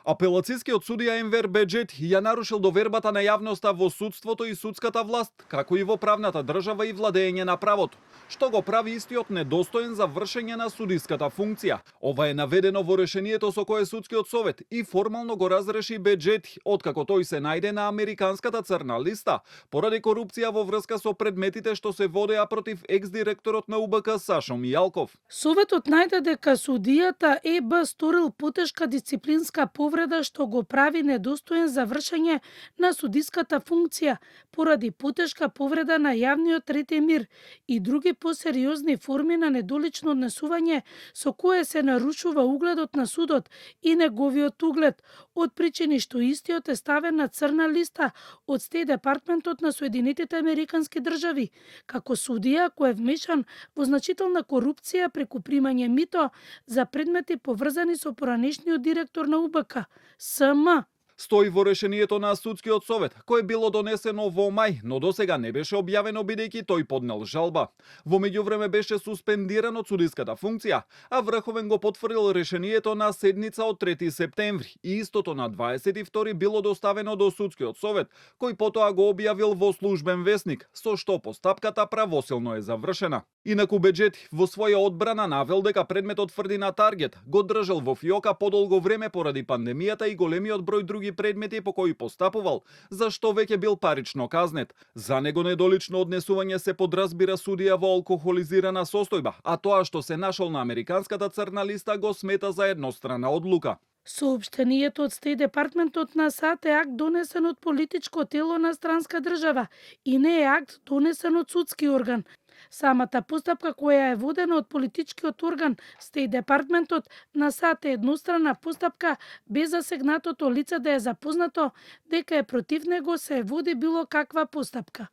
Апелацискиот судија Енвер Беџети ја нарушил довербата на јавноста во судството и судската власт, како и во правната држава и владење на правото, што го прави истиот недостоен за вршење на судиската функција. Ова е наведено во решението со кое судскиот совет и формално го разреши Беџети, откако тој се најде на американската црна листа поради корупција во врска со предметите што се водеа против екс-директорот на УБК Сашо Мијалков. Советот најде дека судијата ЕБ сторил потешка дисциплинска повреда што го прави недостоен за вршење на судиската функција поради потешка повреда на јавниот ред и мир и други посериозни форми на недолично однесување со кое се нарушува угледот на судот и неговиот углед од причини што истиот е ставен на црна листа од Стејт департментот на Соединетите Американски држави како судија кој е вмешан во значителна корупција преку примање мито за предмети поврзани со поранешниот директор на УБК СМ. Стои во решението на судскиот совет, кое било донесено во мај, но досега не беше објавено бидејќи тој поднел жалба. Во меѓувреме беше суспендиран од судиската функција, а Врховен го потврдил решението на седница од 3 септември и истото на 22 било доставено до судскиот совет, кој потоа го објавил во службен весник, со што постапката правосилно е завршена. Инаку Беџети во своја одбрана навел дека предметот тврди на Таргет го држал во фиока подолго време поради пандемијата и големиот број други предмети по кои постапувал, за што веќе бил парично казнет. За него недолично однесување се подразбира судија во алкохолизирана состојба, а тоа што се нашол на американската црна листа го смета за еднострана одлука. Соопштението од Стејт департментот на САД е акт донесен од политичко тело на странска држава и не е акт донесен од судски орган. Самата постапка која е водена од политичкиот орган Стејт департментот на САД е едностранна постапка без засегнатото лице да е запознато дека е против него се води било каква постапка.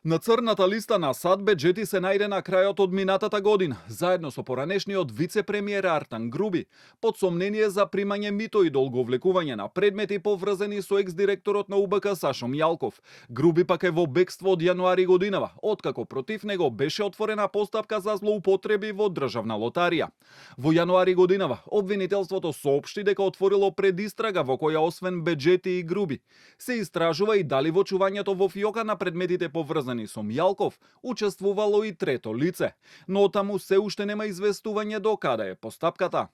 На црната листа на САД Беџети се најде на крајот од минатата година, заедно со поранешниот вице-премиер Артан Груби, под сомнение за примање мито и долговлекување на предмети поврзани со екс-директорот на УБК Сашо Мијалков. Груби пак е во бегство од јануари годинава, откако против него беше отворена постапка за злоупотреби во државна лотарија. Во јануари годинава обвинителството соопшти дека отворило предистрага во која освен Беџети и Груби се истражува и дали во чувањето во фиока на предметите поврзани со Мијалков учествувало и трето лице, но таму се уште нема известување до каде е постапката.